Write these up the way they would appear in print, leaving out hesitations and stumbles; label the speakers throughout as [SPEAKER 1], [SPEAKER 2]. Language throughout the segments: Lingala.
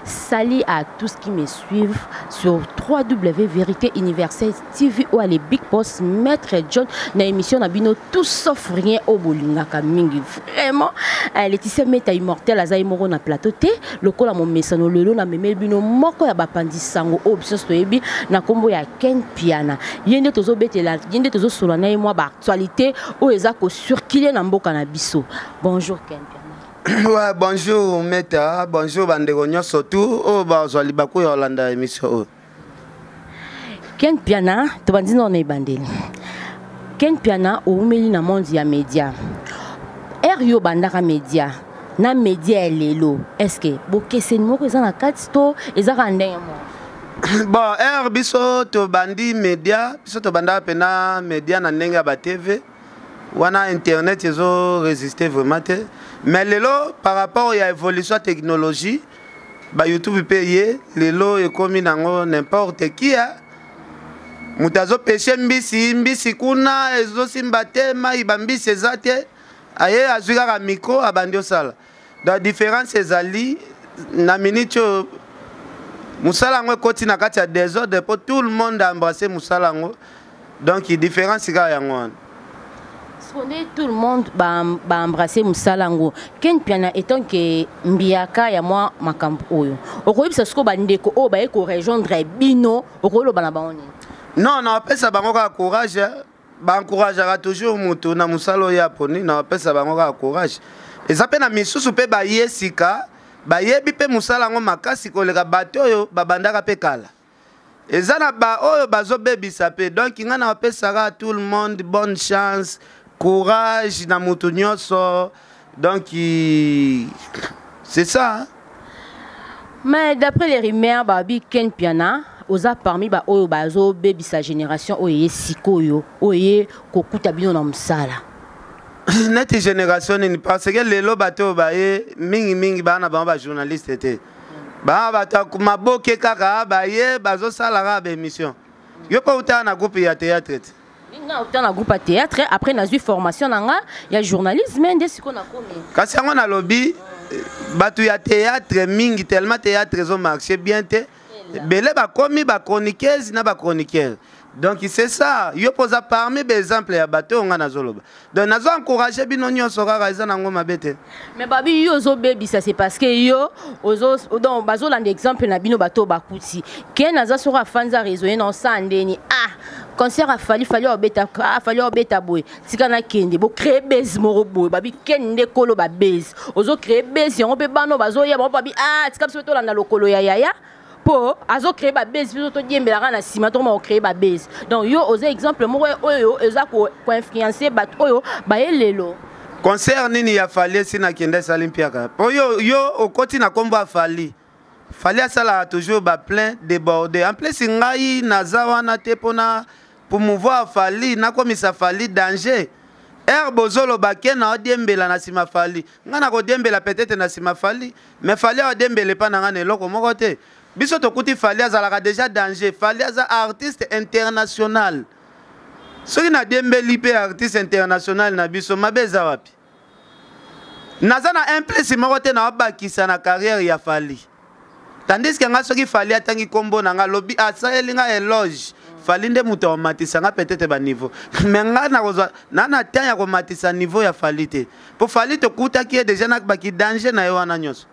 [SPEAKER 1] Salut à tous qui me suivent sur 3W Vérité Universelle TV ou les Big Boss Maître John na émission na bino tout sauf rien au bolingaka mingi vraiment euh, Laetitia Meta immortel azali moko na plateau te lokola momesano lelo na memeli bino moko ya bapanzi sango oyo biso toyebi na kombo ya Ken Piana ye nde tozobetela ye nde tozosola na ye mwa ba actualité oyo eza ko circuler na mboka na biso. Bonjour Ken Piana.
[SPEAKER 2] Ouais, bonjour Meta, bonjour bandeko nyonso tout oyo bazwa libaku ya kolanda émission oyo.
[SPEAKER 1] Ken Piana, tobandi nano na ebandeli. Ken Piana owumeli na monde ya media. Heure yo obandaka media na media ya lelo, est-ce que bokeseni moko eza na kati to eza kaka ndenge moko?
[SPEAKER 2] Bon, heure biso tobandi media, biso tobandaka mpena media na ndenge ya ba TV. Wana internet ezo résister vraiment te. Mais lelo par rapport ya évolution ya technologie, ba YouTube mpe ye lelo ekomi nango n'importe qui hein. Moto azopeshe mbisi mbisi kuna ezosimba te, mai bambisi eza te, aye azwi kaka micro abandi osala. Donc différence ezali na minute oyo mosala yango ekoti na kati ya désordre mpo tout le monde a embrassé mosala yango, donc différence kaka yango wana.
[SPEAKER 1] Nde tout le monde baembrasse mosala yango. Ken Piana étant que mbiaka ya mwa makambo oyo, okoyebisa sikoyo bandeko oyo baye korejoindre bino, okoloba na bango nini?
[SPEAKER 2] Non, napesa bango kaka courage. Baencourageaka toujours motu na mosala oyo aponi, napesa bango kaka courage. Eza mpe na misusu mpe baye sika, bayebi mpe mosala yango makasi koleka bato oyo babandaka mpe kala. Eza na ba oyo bazobebisa mpe. Donc ngai napesaka tout le monde bonne chance, courage na motu nyonso. Donc c'est ça.
[SPEAKER 1] Mais d'après les rumeurs, babi Ken Piana oza parmi ba oyo bazobebisa génération oyo ye sikoyo oyo ye kokuta bino na mosala.
[SPEAKER 2] Neti génération nini? Parce que lelo bato oyo baye mingimingi baa na bango bajournaliste te, baa bato ya maboke kaka baye bazosala kaka baémission. Yo mpo utaka na groupe ya théâtre te?
[SPEAKER 1] Nga uta na groupe ya théâtre, après nazwi formation na nga ya journalisme nde sikoyo nakomi.
[SPEAKER 2] Kasi yango nalobi bato ya théâtre mingi, tellement théâtre ezomarche bien te, ebele bakomi bachroniqueuse na bachroniqueur. Donc c'est ça, yo mpo oza parmi baexemple ya bato oyo nga nazoloba. Donc nazo encourage bino nyonso kaka, eza nango mabe te.
[SPEAKER 1] Mais babi yo ozobebisa, c'est parce que yo ozo, donc bazolanda exemple na bino bato bakuti Ken aza soko afandi araisonne na osala ndeni, ah concert afali fali obeta, ah fali obeta boye, tika nakende bocrée base moko boye. Babi Ken nde kolo babase, ozocrée base yango mpe bano bazoya bango, babi ah tika biso tolanda lokolo ya yaya mpo azocrée babase, biso todiembelaka na nsima tokoma kocrée babase. Donc yo oza exemple moko oyo eza koinfluence bato oyo baye lelo.
[SPEAKER 2] Concert nini ya Fali esi nakende esali mpiaka? Mpo yo, yo okoti na nkombo ya Fali. Fali asalaka toujours baplein débordé. En plus ngai naza wana te mpona promouvoir Fali, nakomisa Fali danger. Ere bozoloba ke na odiembela na nsima Fali, ngai nakodiembela peut-être na nsima Fali, mais Fali aodiembela epa na ngai na eloko moko te. Biso tokuti Fali azalaka déjà danger. Fali aza artiste international. Soki nadiembeli mpe artiste international na biso, mabe eza wapi? Naza na un plus moko te naobakisa na carrière ya Fali. Tandis ke nga soki Fali atangi nkombo na nga, alobi asaleli nga éloge, Fali nde moto akomatisa nga peut-être baniveau. Mais nga nakozwa na temps ya komatisa niveau ya Fali te, mpo Fali tokutaki ye déjà na baki danger na ye wana nyonso.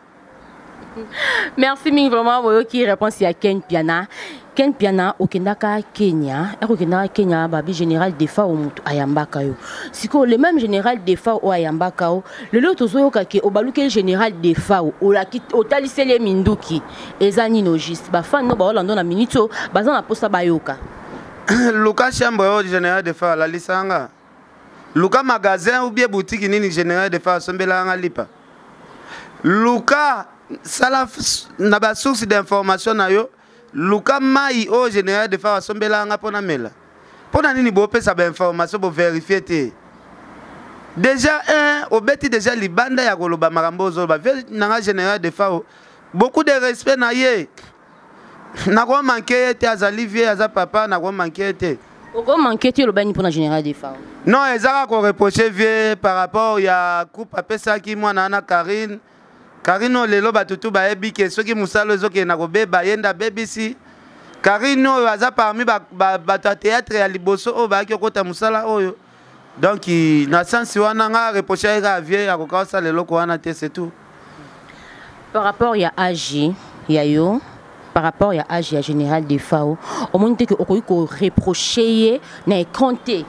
[SPEAKER 1] Merci mingi vraiment, boyoki réponse ya Ken Piana. Ken Piana, okendaka Kenya, okendaka Kenya, babi général Defao motu ayambaka yo. Sikoyo le même général Defao oyo ayambaka yo, lelo tozoyoka ke obalukeli général Defao, olaki otaliseli ye minduki. Eza nini au juste? Bafan no baolanda na minute oyo baza na posa bayoka.
[SPEAKER 2] Luka chambre oyo général Defao alalisaka nga. Luka magasin ou bien boutique nini général Defao asombelaka nga lipa. Luka sala na ba source d'information na yo, luka mai oyo général Defao asombelaka nga mpona mela. Mpona nini bopesa bainformation boverifie te? Déjà un obeti déjà libanda ya koloba makambo ozoloba. Vie nanga général Defao, beaucoup de respect na ye, nakomanke ye te. Azali vie, aza papa, nakomanke ye te.
[SPEAKER 1] Okomanke te, olobani mpona général Defao?
[SPEAKER 2] Non, eza kaka koreproche vie par rapport ya coupe apesaki mwana wana Karine. Karine oyo lelo bato tu bayebi ke soki mosala ezokende na kobeba, ye nde abebisi. Karine oyo aza parmi bato ba, ba ya théâtre ya liboso oyo bayaki kokota mosala oyo. Donc na sens wana nga reproche ye kaka vieux akoka kosala eloko wana te, c'est tout.
[SPEAKER 1] Par rapport ya age ya yo, par rapport ya age ya Général Defao, omoni te ke okoki koreproche ye na écran te?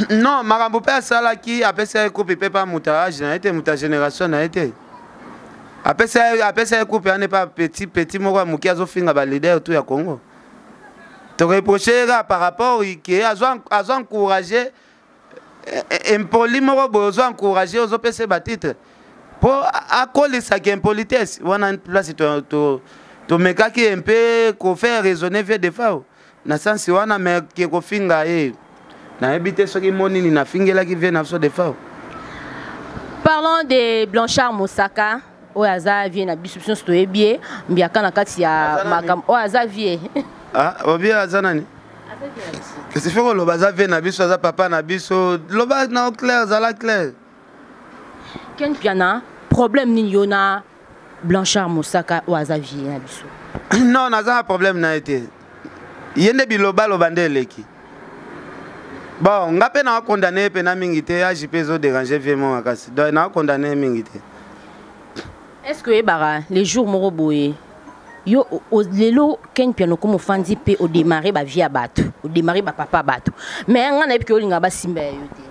[SPEAKER 2] Non, makambo mpe asalaki, apesa ye coupe mpe pa moto ya age na ye te, moto ya génération na ye te. Apesa ye coupe wana epa petit petit moko ya moke azofinga baleader tout ya Congo. Toreproche ye kaka par rapport ke azo encourage impoli moko boye, ozo encourage, ozopesa ye batitre mpo akolisaki impolitesse wana. Place tomekaki mpe kofaire raisonner vieux Defao na sansi wana, mais ke kofinga ye, nayebi te soki mo nini nafingelaki vieux na biso Defao.
[SPEAKER 1] Parlons de Blanchard Mosaka oyo aza vieux na biso. Biso nyonso toyebi ye, mbiaka na kati ya makambo oyo aza vieux.
[SPEAKER 2] Ah, obi aza nani? Kasi faut koloba aza vieux na biso, aza papa na biso. Loba na clair, azala clair.
[SPEAKER 1] Ken Piana, problème nini yo na Blanchard Mosaka oyo aza vieux na biso?
[SPEAKER 2] Non, naza na problème na ye te. Ye nde bilobaloba nde eleki. Bon, nga mpe nakondane ye mpena mingi te. Age mpe ezodérange vieux mo makasi, donc nakondane ye mingi te.
[SPEAKER 1] Est ce que oyebaka les jours moko boye yo lelo Ken Piano okoma ofandi mpe odémarre bavie ya bato, odémarre bapapa bato, mais nga nayebi ke olingaka basimba ya yo te?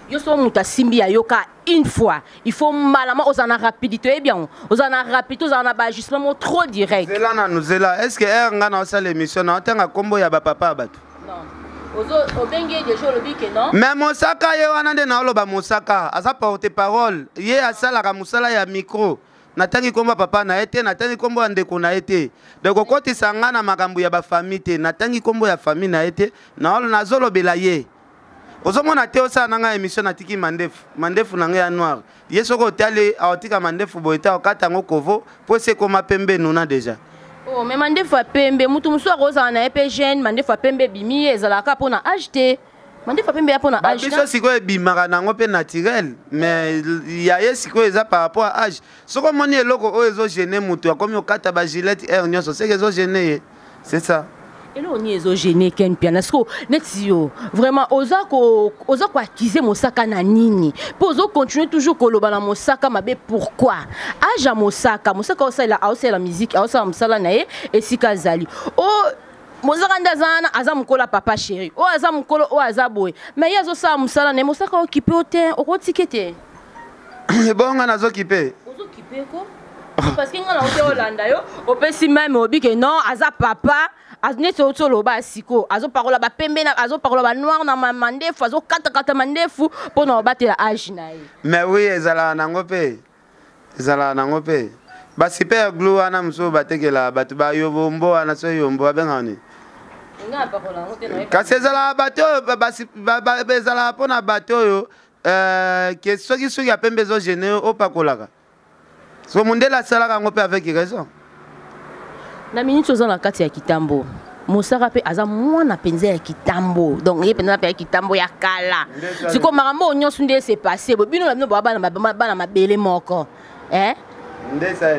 [SPEAKER 1] Yo so moto asimbi ya yo ka une fois, il faut malama ozala na rapidité, oyebi yango, ozala na rapidité, ozala na baajustement mo trop direct.
[SPEAKER 2] Zela nanu, zela. Est ce que ere nga na osala émission na otanga nkombo ya bapapa ya bato?
[SPEAKER 1] Non, obengi ye déjà, olobi ke non.
[SPEAKER 2] Mais Mosaka ye wana nde naoloba. Mosaka aza porte parole, ye asalaka mosala ya micro. Natangi nkombo ya papa na ye te, natangi nkombo ya ndeko na ye te. Donc okotisa nga na makambo ya bafamille te. Natangi nkombo ya famille na ye te, nazolobela ye. Ozomona te, osala na ngai émission, natiki mandefu, mandefu na ngai ya noir. Ye soki otali, aotika mandefu boye te, aokata yango kovo mpo esi ekoma pembe nuna déjà.
[SPEAKER 1] Oh, mais mandefu ya pembe, mutu mosusu akozala na ye mpe jeune, mandefu ya pembe ebimi ye. Ezalaka mpona age te, mandefu ya pembe ya mpona age.
[SPEAKER 2] Biso sikoyo ebimaka nango mpe naturel, mais ya ye sikoyo eza par rapport à age. Soki omoni eloko oyo ezogêner motu, akomi okata bagilete aire nyonso, seke ezogêner ye, c'est ça.
[SPEAKER 1] Eloko nini ezogêner Ken Piana siko neti yo vraiment oza koaccuser Mosaka na nini, mpo ozocontinue toujours koloba na Mosaka mabe? Pourquoi age ya Mosaka? Mosaka aosalela musique, aosala mosala na ye esika azali. O Mosaka nde aza wana, aza mokolo ya papa chéri oyo, aza mokolo oyo aza boye, mais ye azosala mosala na ye. Mosaka okipe o te, okotike te.
[SPEAKER 2] Bonga nazokipe.
[SPEAKER 1] Ozokipe ko, parce que nga na ote olanda yo, opesi meme obi ke non, aza papa neti oti oloba sikoyo, azopakola bapembe, azopakola banoir na mandefu, azokatakata mandefu mpo na kobatela age na ye.
[SPEAKER 2] Mais oui, ezalaka nango mpe, ezalaka nango mpe basuper glue wana mosusu batekela bato bayombo wana. So yombo babengaka nini? Kasi ezalaka bato oyo, ezalaka mpona bato oyo ke soki soki ya pembe ezogêner, opakolaka. So mondele asalaka yango mpe avec raison.
[SPEAKER 1] Na miniti oza na kati ya kitambo, Mosaka mpe aza mwana mpenza ya kitambo, donc ye mpenza mpe ya kitambo ya kala. Sikoyo makambo oyo nyonso nde ese passe bo bino na bino boa bana mabele moko, eh?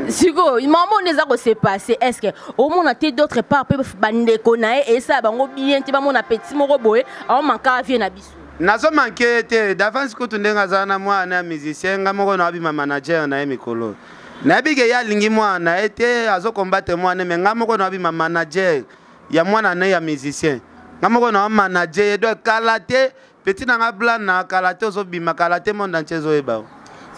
[SPEAKER 1] Sikoyo makambo oyo nde eza kose passe, est ce que omona te d'autre part mpe bandeko na ye esala bango bien te, bamona petit moko boye aomankaka vieux na biso?
[SPEAKER 2] Nazomanke te d'avance kutu ndenge aza na mwana ya musicien. Nga moko naobima manager na ye mikolo. Nayebi ke ye alingi mwana na ye te, azokombattre mwana, mais nga moko naobima manager ya mwana na ye ya musicien. Nga moko na manager ye, donc kala te, petit na nga blan na kala te, ozobima kala te, monde entier ezoyeba.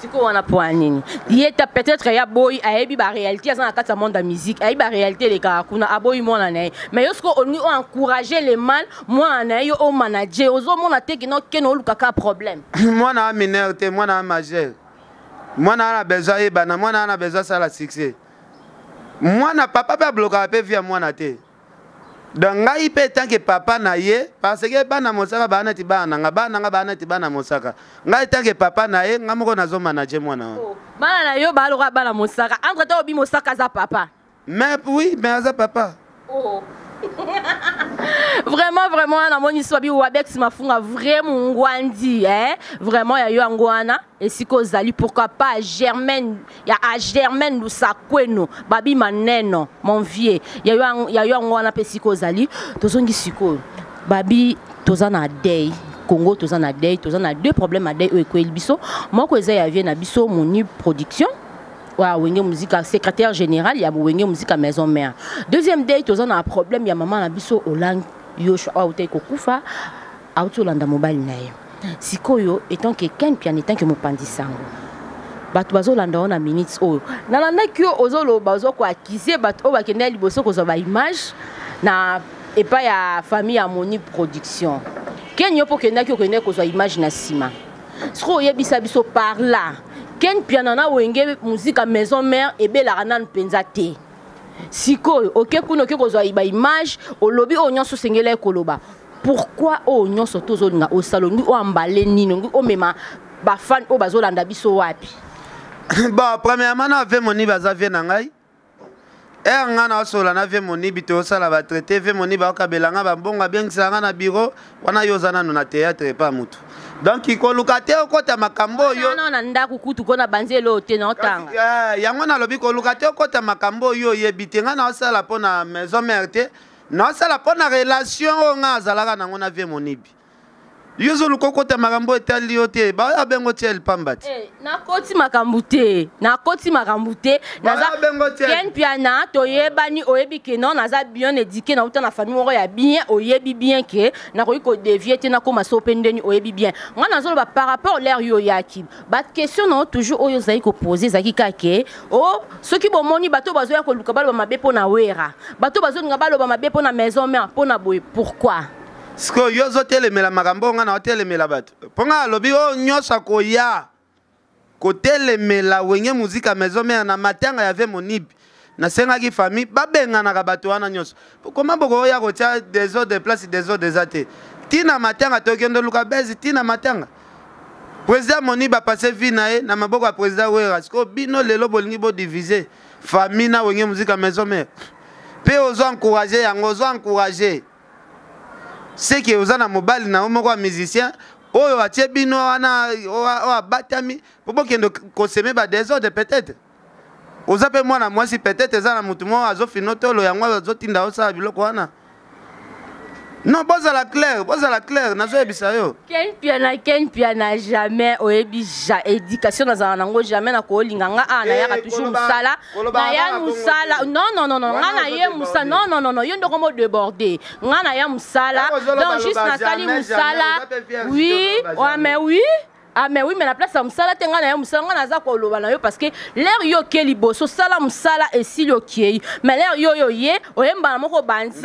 [SPEAKER 1] Sikoyo wana po ya nini ye ta peut-être ya boyi, ayebi baréalité, aza na kati ya monde ya musique, ayebi baréalité elekaka kuna, aboyi mwana na ye. Mais yo sikoyo olingi oencourage le mal, mwana na ye yo omanager, ozomona te kino kene olukaka problème.
[SPEAKER 2] Mwana wa mineur te, mwana wa majeur. Mwana wana besoin ayebana, mwana wana besoin asala succès. Mwana papa mpe ablokaka mpe vie ya mwana te. Donc ngai mpe tant que papa na ye, parce que bana Mosaka baa neti bana na nga, bana na nga baa neti bana Mosaka. Ngai tant que papa na ye, ngai moko nazomanage mwana wana.
[SPEAKER 1] Oh, bana na yo baaloka bana Mosaka, entre temps obi Mosaka aza papa.
[SPEAKER 2] Mais oui, mais aza papa.
[SPEAKER 1] Oh. Vraiment, vraiment, namoni so babi Wabex Mafunga, vrai mongwandi, eh? Vraiment, ya yo yango wana esika ozali. Pourquoi pas Germaine ya a Germaine Lusakweno, babi maneno, mon vieux, ya yo, ya yo yango wana mpe esika ozali. Tozongi sikoyo, babi toza na deuil. Congo toza na deuil, toza na deux problèmes ya deuil oyo ekweli biso. Moko eza ya vieux na biso Moni Production wa Wenge Musica, secrétaire général ya Wenge Musica Maison Mère. Deuxième deuil, toza na problème ya mama na biso Olang Yoshua, oyo autaki kokufa, auti olanda mobali na ye. Sikoyo, étant que Ken Pian, étant que mopanzi sango, bato bazolanda yo na minutes oyo nalandaki yo ozoloba, ozokoaccuser bato oyo bakendaki liboso kozwa baimage na epai ya famille ya Moni Production. Ken, yo mpo okendaki, okendaki kozwa image na nsima. Sikoyo oyebisa biso par là, Ken Piana na Wenge Musica Maison Mère ebelaka nanu mpenza te. Sikoyo oke kuna, oke kozwa baimage, olobi oyo nyonso osengeli koloba. Pourquoi oyo nyonso tozolinga osala? Olingi oambale nini? Olingi omema bafan oyo bazolanda biso wapi?
[SPEAKER 2] Bon, premièrement, na vieux Monibi, aza vieux na ngai. Ere ngai naosola na vieux Monibi, toosala batraité. Vieux Monibi aokabela nga bambongo, abengisaka nga na bureau wana. Yo oza nanu na théâtre epa mutu, donc koluka te okɔta makambo oyo.
[SPEAKER 1] Na ndako kutu ko na banzela oyo te na otanga.
[SPEAKER 2] Yango nalobi, koluka te okɔta makambo oyo oyebi te. Ngai naosala mpo na Maison Mère te, naosala mpo na relation oyo ngai azalaka nango na vieux Monibi. Yo ozoluka okota makambo etali yo te, baya bengo tiel pamba te.
[SPEAKER 1] Eh, nakoti makambo te, nakoti makambo te. Ken Piana, toyebani, oyebi ke non, naza bien éduqué, nauta na famille moko ya bien. Oyebi bien ke nakoki kodévier te, nakóma so mpe ndeni. Oyebi bien, ngai nazoloba par rapport l'heure yo oyaki, baquestion na yo toujours oyo ozali kopose ezalaki kake o soki bomoni bato bazoya koluka baloba mabe mpo na Wera, bato bazolinga baloba mabe mpo na Maison Mère, mpo na boye, pourquoi?
[SPEAKER 2] Sikoyo yo ozotelemela makambo oyo ngai na otelemela bato, mpo ngai alobi oyo nyonso akoya kotelemela Wenge Musica Maison Mère na matanga ya vieux Monibi, nasengaki famille babenganaka bato wana nyonso. Koma bokoya kotia désordre place désordre eza te. Ntina matanga, tokende luka bese ntina matanga. Président Monibi apase vie na ye na maboko ya président Wera. Sikoyo bino lelo bolingi bodivise famille na Wenge Musica Maison Mère, mpe ozo encourage yango, ozo encourage seke oza na mobali na yo moko ya musicien oyo atie bino wana, oyo abatami mpo bokende kosemer badésordre. Peut-être oza mpe mwana mwasi, peut-être eza na motu moko azofina tolo yango azotinda osala biloko wana. Non, bozala clair, bozala clair, nazoyebisa yo.
[SPEAKER 1] Ken Piana, Ken Piana, jamais. Oyebi ja éducation nazala nango, jamais na kolinga nga a nayaka toujours mosala, naya mosala. Non, non, non, non, nga na ye mosala. Non, non, non, non, yo ndoko mo débordé. Nga na ya mosala, donc juste nasali mosala. Oui, ouais, mais oui. Ah mais oui, mais na place ya mosala te. Ngai na ye mosala, ngai naza koloba na yo parce que l'heure yo oke liboso, osala mosala, esili, okei. Mais l'heure yo oyo ye oyembana moko, obandi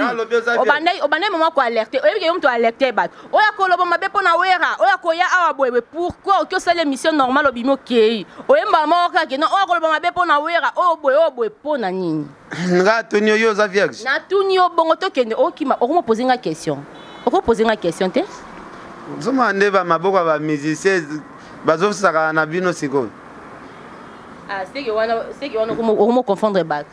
[SPEAKER 1] obandai mama koalerte. Oyebi ke yo moto alerte bato oyo akoloba mabe mpo na Wera, oyo akoya awa boyeboye. Pourquoi oki osala émission normale, obimi, okei, oyembana moko kaka non, oyo akoloba mabe mpo na Wera, oyo boye, oyo boye, mpo na nini?
[SPEAKER 2] Nga atuni yo, yo oza vierge?
[SPEAKER 1] Natuni yo bongo, tokende. Okima, okomopose nga question, okopose nga question te.
[SPEAKER 2] Ozomona nde bamaboko ya bamusicien bazosakana na bino sikoyo.
[SPEAKER 1] Ah, seke wana okomoconfondre bato.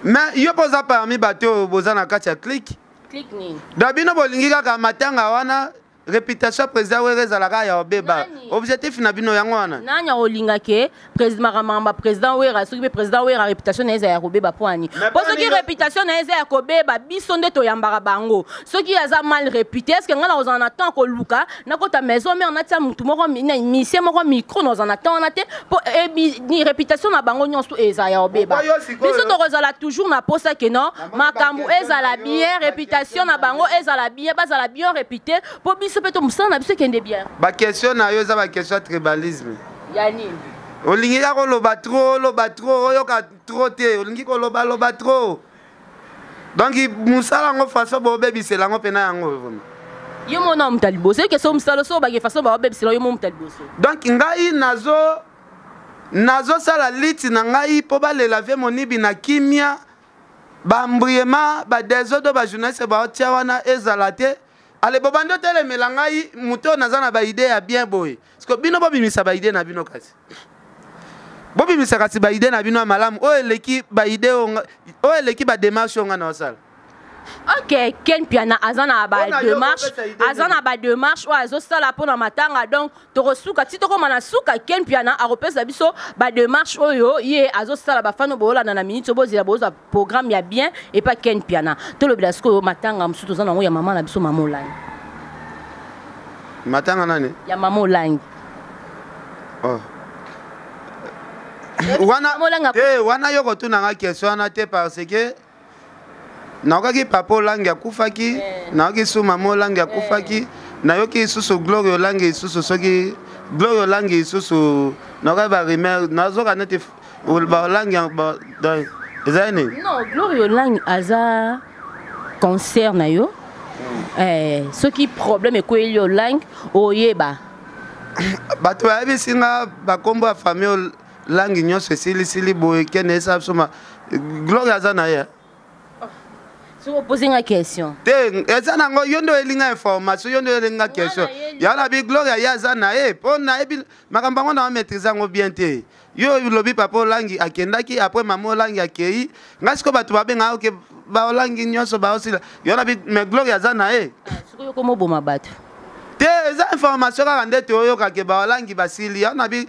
[SPEAKER 2] Mais yo mpo oza parmi bato oyo boza na kati ya clique.
[SPEAKER 1] Clique nini?
[SPEAKER 2] Donc bino bolingi kaka matanga wana, réputation président Wera ezalaka ya obeba. Objectif na bino yango wana.
[SPEAKER 1] Nani akolinga ke makambo ya président Wera, soki mpe président Wera réputation na ye eza ya kobeba, mpo ani? Mpo soki réputation na ye eza ya kobeba, biso nde toyambaka bango. Soki aza mal réputé, est ce que ngai nakozala na temps koluka nakota Maison Mère, natia mutu moko, misie moko micro? Nakozala na temps wana te, mpo ni réputation na bango nyonso eza ya kobeba. Biso tokozala toujours na posa ke non, makambo ezala bien, réputation na bango ezala bien, bazala bien réputé, mpo biso mpe to mosala na biso ekende bien.
[SPEAKER 2] Baquestion na yo eza baquestion ya tribalisme.
[SPEAKER 1] Ya nini?
[SPEAKER 2] Olingi kaka koloba trop, oloba trop, oyoka trop te. Olingi kolobaloba trop, donc mosala yango, façon bobebisela yango mpena yango vraiment.
[SPEAKER 1] Yo mona moto ya liboso eke so mosala so obake façon baobebisela yo mo moto ya liboso.
[SPEAKER 2] Donc ngai nazo nazosala liti na ngai mpo balela vieux Monibi na kimia. Baembriema, badésordre, bajournaliste baotia wana ezala te. Ale bobandi otelemela ngai, moto oyo naza na baidée ya bien boye. Parce bino bobimisa baidée na bino, kasi bobimisa kasi baidée na bino ya malamu oyo eleki baidée oyo eleki badémarche oyo ngai na osala.
[SPEAKER 1] Ok, Ken Piana aza na ba démarche, aza na ba démarche oyo azosala mpo na matanga. Donc tokosuka ti tokóma na suka. Ken Piana akopesa biso ba démarche oyo ye azosala. Bafano boolanda na minute, bozela, bozwa programme ya bien epa Ken Piana. Tolobela sikoyo matanga mosusu toza nango ya mama na biso, Mama Olangi.
[SPEAKER 2] Matanga nani?
[SPEAKER 1] Ya Mama Olangi.
[SPEAKER 2] Oh. Wana te, wana yo kotunanga question wana te, parce que naokaki papa Olangi akufaki, nayoki su mama Olangi akufaki, nayoki lisusu Gloire Olangi lisusu, soki Gloire Olangi lisusu, naokaki barumeur, nazoka neti baolangi ezali nini?
[SPEAKER 1] Non, Gloire Olangi aza concert na yo. Soki problème ekweyeli Olangi, oyeba.
[SPEAKER 2] Bato bayebisi nga bakombo ya famille Olangi nyonso esilisili boye. Kene esala biso ma Gloire aza na ye.
[SPEAKER 1] Soki opose nga question.
[SPEAKER 2] Te, eza nango yo nde oyelinga information, yo nde oyelinga question. Ya na bi Gloire ye aza na ye, mpo nayebi makambo yango na maîtrise yango bien te. Yo olobi papa Olangi akendaki, après mama Olangi akei. Ngai sikoyo bato babengaka oke baolangi nyonso baosila yo na bi, mais Gloire aza na ye.
[SPEAKER 1] Sikoyo okomoboma bato.
[SPEAKER 2] Te, eza information kaka nde toyokake baolangi basili. Ya na bi,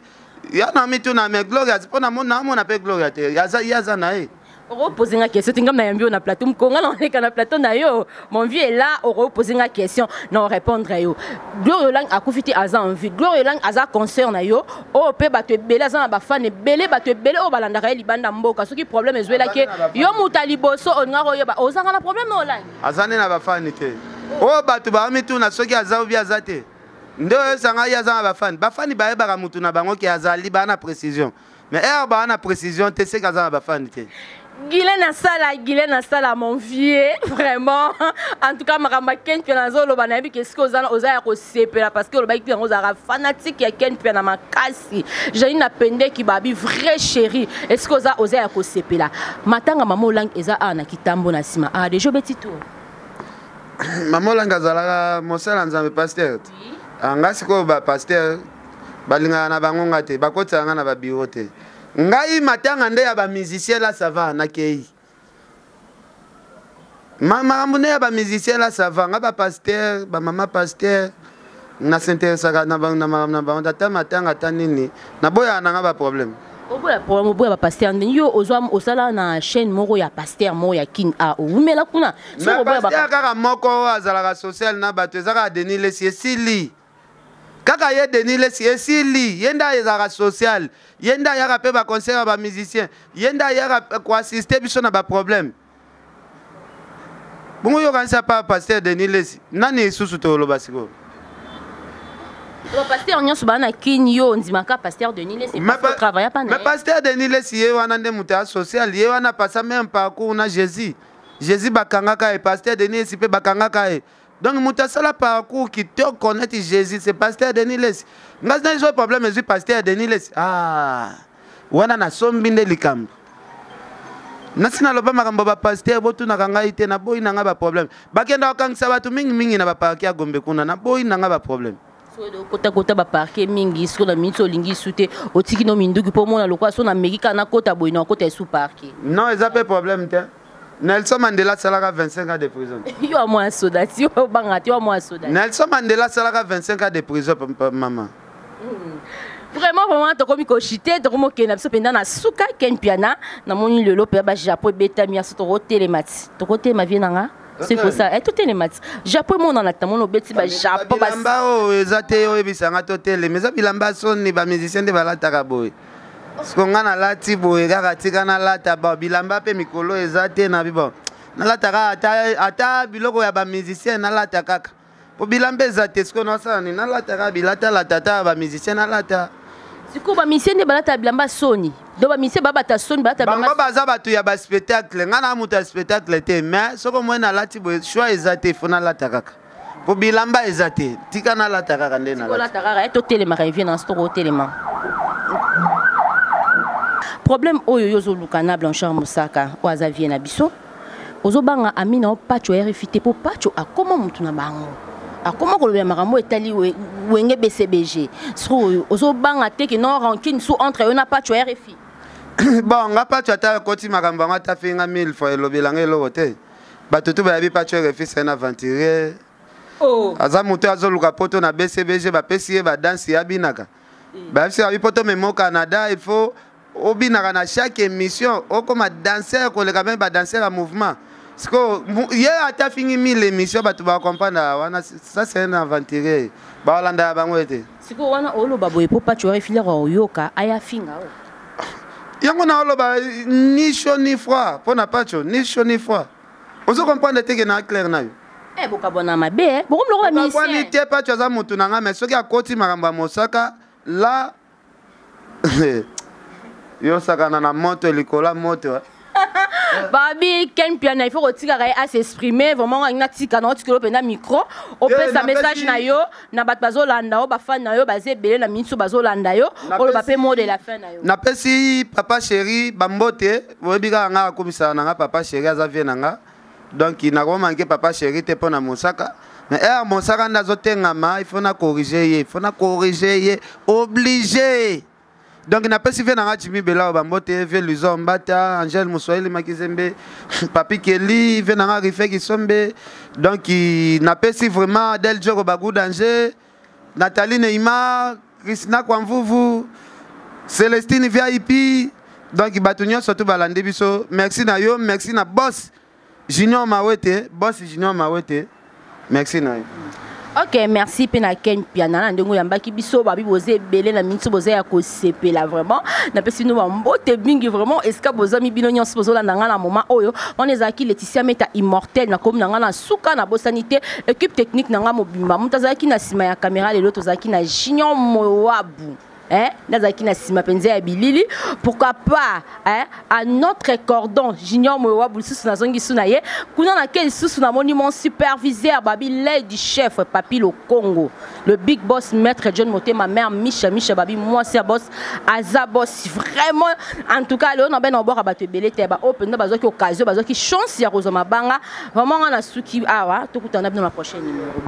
[SPEAKER 2] ya na mituna, mais Gloire mpo namona mpe Gloire te, ye aza na ye.
[SPEAKER 1] Okopose nga question te, ngam nayambi yo na plateau, mokonga na oleka na plateau na yo, mon vieux est là. Okopose nga question na orépondre yo. Gloire Olangi akufi te, aza en vie. Gloire Olangi aza concert na yo oyo mpe bato ebele aza na bafane ebele, bato ebele oyo balandaka ye libanda mboka. Soki problème ezwelaki yo, moto ya liboso olingaka oyeba ozanga na problème na Olangi.
[SPEAKER 2] Aza nde na bafani te oyo bato bamituna soki aza obi aza te. Nde oyesanga ye aza na bafani. Bafani bayebaka motu na bango ke azali, baa na précision, mais ere baa na précision te, seke aza na bafani te.
[SPEAKER 1] Guylaine Asala, Guylaine Asala, mon vieux, vraiment. En tout cas, makambo Ken Piana azoloba, nayebi ke soki oza oza ya kosepela, parce que olobaki yango, ozalaka fanatique ya Ken Piana makasi. Janine na Pendeki babi vrai chéri. Est-ce que oza oza ya kosepela? Matanga mama Olangi eza awa na Kitambo na nsima. Ah, déjà obeti tour.
[SPEAKER 2] Mama Olangi azalaka mosala Nzambe, pasteur. Nga sikoyo bapasteur balingaka na bango nga te, bakotisaka nga na babiro te. Ngai matanga nde ya bamusicien la, ça va, nakei. Makambo nde ya bamusicien la, ça va. Nga bapasteur, bamama pasteur, nasinteresaka na makambo na bango. Ata matanga, ata nini, naboyaka na nga baproblème.
[SPEAKER 1] Oboya problème, oboya bapasteur ndenge yo ozwa osala na chaîne moko ya pasteur moko ya Kin a owumela kuna.
[SPEAKER 2] Pasteur kaka moko oyo azalaka social na bato eza kaka Denis Lesi. Esili kaka ye Denis Lesi, esili. Ye nde ezalaka social, ye nde ayaka mpe baconcert ya bamusicien, ye nde ayaka koassiste biso na baproblème. Bongo yokanisa pa pasteur Denis Lesi, nani lisusu toloba sikoyo?
[SPEAKER 1] Pasteur nyonso baa na Kini, yo ondimaka pasteur Denis Lesi? Travailla pa.
[SPEAKER 2] Mais pasteur Denis Lesi, ye wana nde moto ya social. Ye wana pasa même parcours na Jésus. Jésus bakangaka ye, pasteur Denis Lesi mpe bakangaka ye. Donc moto asala parcours kitoko neti Jésus, c'est pasteur Denis Lesi. Ngai na so problème ezwi pasteur Denis Lesi, ah, wana nasombi nde likambo. Nasi naloba makambo bapasteur, botunaka ngai te, naboyi na ngai baproblème. Bakenda kokangisa bato mingimingi na baparquet ya Gombe kuna, naboyi na ngai baproblème.
[SPEAKER 1] Kotakota baparquet mingi, soki na miniti olingi su te, otiki no minduki mpo omona lokola so nameki kaka nakota boye, na okota esu parquet.
[SPEAKER 2] Non, eza mpe problème te. Nelson Mandela asalaka 25 ans de prison.
[SPEAKER 1] Yo ya mwa soda ti, obanga te, yo mwa soda.
[SPEAKER 2] Nelson Mandela asalaka 25 ans de prison, mama.
[SPEAKER 1] Vraiment, vraiment, tokomi koshite, tokomi okende na biso mpenza na suka. Ken Piana, namoni lelo mpenza bajapon ebetami ya so. Tokotelema ti, tokotelema vie na nga soki kosala totelema ti japon emonana te. Namoni obeti bajapon.
[SPEAKER 2] Bilamba oyo eza te, oyebisanga totelema, eza bilamba soni. Bamusicien nde balataka boye. Siko nga nalati boye kaka, tika nalata ba bilamba mpe mikolo eza te na bi bon, nalata kaka ata biloko ya bamusicien, nalata kaka po bilamba eza te. Sikoyo nasala nini? Nalata kaka bilatalata ata bamusicien nalata.
[SPEAKER 1] Sikoyo bamusicien nde balata bilamba soni? Donc bamusicien babata soni, balata?
[SPEAKER 2] Bango baza bato ya baspectacle, ngai na moto ya spectacle te. Mais soki omoi nalati boye, choix eza te, fo nalata kaka po bilamba eza te. Tika nalata kaka nde.
[SPEAKER 1] Nalata kaka. Totelemaka evie na stoko, otelema. Problème oyo yo ozoluka na Blanchard Mosaka oyo aza vie na biso, ozobanga ami na yo Pacho RFI te, mpo Pacho akóma motu na bango, akóma kolobela makambo etali Wenge BCBG. Sikoyo ozobanga te ke non, rancune su entre yo na Pacho RFI?
[SPEAKER 2] Bon, nga Pacho, ata akoti makambo yango, ata finga mille fois, elobelanga eloko te. Bato tu bayebi Pacho Refis un aventurier.
[SPEAKER 1] Oh.
[SPEAKER 2] Aza moto azoluka poto na BCBG, bapesi ye badanse ye abinaka. Bayebisi babi poto memo Canada, il faut obinaka na chaque émission, okoma danseur koleka meme badanseur ya mouvement. Sikoyo ye ata afingi 1000 émission, bato bacomprendre wana, ça c'est un aventurier, baolandaka bango ete.
[SPEAKER 1] Sikoyo wana oloba boye mpo Pacho Refilaka oyoka aya finga o.
[SPEAKER 2] Yango na oloba ni chaud ni froid mpo na Pacho, ni chaud ni froid. Ozo comprendre te ke na clair na yo.
[SPEAKER 1] Eh, bokabwana mabe, eh. Bokomi lokola
[SPEAKER 2] Bokabwani
[SPEAKER 1] musicien.
[SPEAKER 2] te, Pacho aza motu na nga, mais soki akoti makambo ya mosaka la, yo osakana na moto likolo ya moto, eh.
[SPEAKER 1] Babi Ken Piana, il faut kotikaka ye a s'exprimer vraiment. Ngai natika na otikelo mpenza micro, opesa
[SPEAKER 2] Eh,
[SPEAKER 1] message na yo na bato bazolanda yo, bafan na yo baza ebele na minso bazolanda yo. Oloba mpe mot de la fin na yo.
[SPEAKER 2] Napesi papa chéri bambote. Boyebi kaka nga akomisaka na nga papa chéri, aza vie na nga, donc nakomanke papa chéri te mpo na mosaka. Mais ere mosaka nde azotengama, il faut na corriger ye, il faut na corriger ye, obligé. Donc napesi vie na nga Jimi Belao bambote, vie Luzo Mbata, Angèle Moswahili Makizembe, Papi Keli, vie na nga Rife Kisombe. Donc napesi vraiment Del Joko Bagu Danger, Nathalie Neymar, Christina Kwamvuvu, Célestine VIP. Donc bato nyonso tu balandi biso, merci na yo, merci na boss Junior Mawete, boss Junior Mawete, merci na yo.
[SPEAKER 1] Ok, merci mpe na Ken Piana na ndenge oyambaki biso. Babi boza ebele na minso, boza ya kosepela vraiment. Napesi bino bambote mingi vraiment esika bozwami bino nyonso bozolanda nga na moment oyo. Wana ezalaki Laetitia Meta Immortel. Nakomi na nga na suka, nabosani te équipe technique na nga mobimba. Moto azalaki na nsima ya caméra lelo, tozalaki na Junior Mowabu, hein, nazalaki na nsima mpenza ya bilili. Pourquoi pas, hein, à notre cordon Junior Mowabu lisusu nazongi su na ye kuna na ke lisusu. Namoni mon superviseur, babi lady chef Papi Lokongo, le big boss maître John Motema, mère Misha Misha, babi mwasi ya boss, aza boss vraiment. En tout cas lelo na bena oboka bato ebele te, ba oyo mpenza bazwaki occasion, bazwaki chance ya kozwa mabanga. Vraiment nga na suki awa, tokutana bino na prochaine numéro.